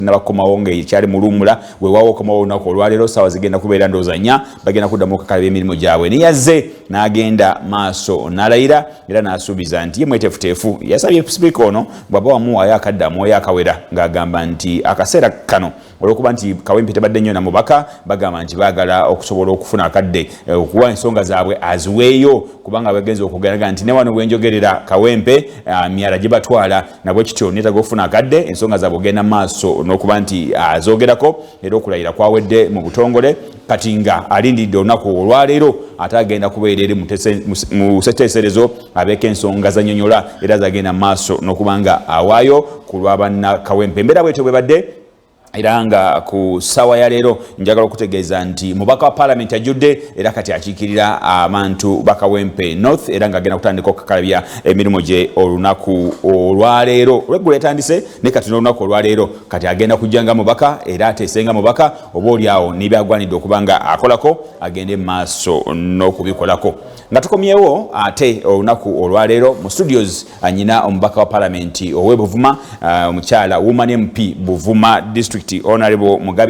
Tenabakomawo nga ekyali mu luwummula. Weewaawo okomawo olunaku olwaleero, saawa zigenda kubeera ndowooza 4, bagenda kuddamu okukakalaba emirimu gyabwe. Neyazze n'agenda maaso n'alayira era n'asuubiza nti ye mweteefuteefu. Yasabye sipiika ono bw'aba wamuwaayo akadde amuweeyo akawera, ng'agamba nti akaseera kano olwokuba nti Kawempe tebadde nnyo na mubaka, bagamba nti baagala okusobola okufuna akadde okuwa ensonga zaabwe aziweeyo, kubanga bagenza okugeraga nti ne wano wenjogerera Kawempe myala gye batwala nabwe kityo neetaga okufuna akadde ensonga zaabwe ogenda maaso n'okuba nti azoogerako. Era okulayira kwawedde mu butongole, kati nga alindiridde olunaku olwaleero ate agenda kubeera eri mu sseteeserezo abeeko ensonga zanyonyola era zagenda maaso n'okuba nga awaayo ku lwa bannakawempe. Embeera bwetyo bwebadde. Era nga ku ssaawa ya leero njagala okutegeeza nti mubaka wa paalamenti ajjudde era kati akiikirira abantu bakawempe North, era ng'agenda kutandika okukakalabya emirimu gye olunaku olwaleero. Olweggulo yatandise, ne kati n'olunaku olwaleero kati agenda kujja nga mubaka era ateese nga mubaka, oba oli awo n'ebyagwanidde okuba nga akolako agende mu maaso n'okubikolako. Nga tukomyewo ate olunaku olwaleero mu studios, nyina omubaka wa paalamenti ow'e Buvuma, omukyala Woman MP Buvuma District, Honorable Mugabe.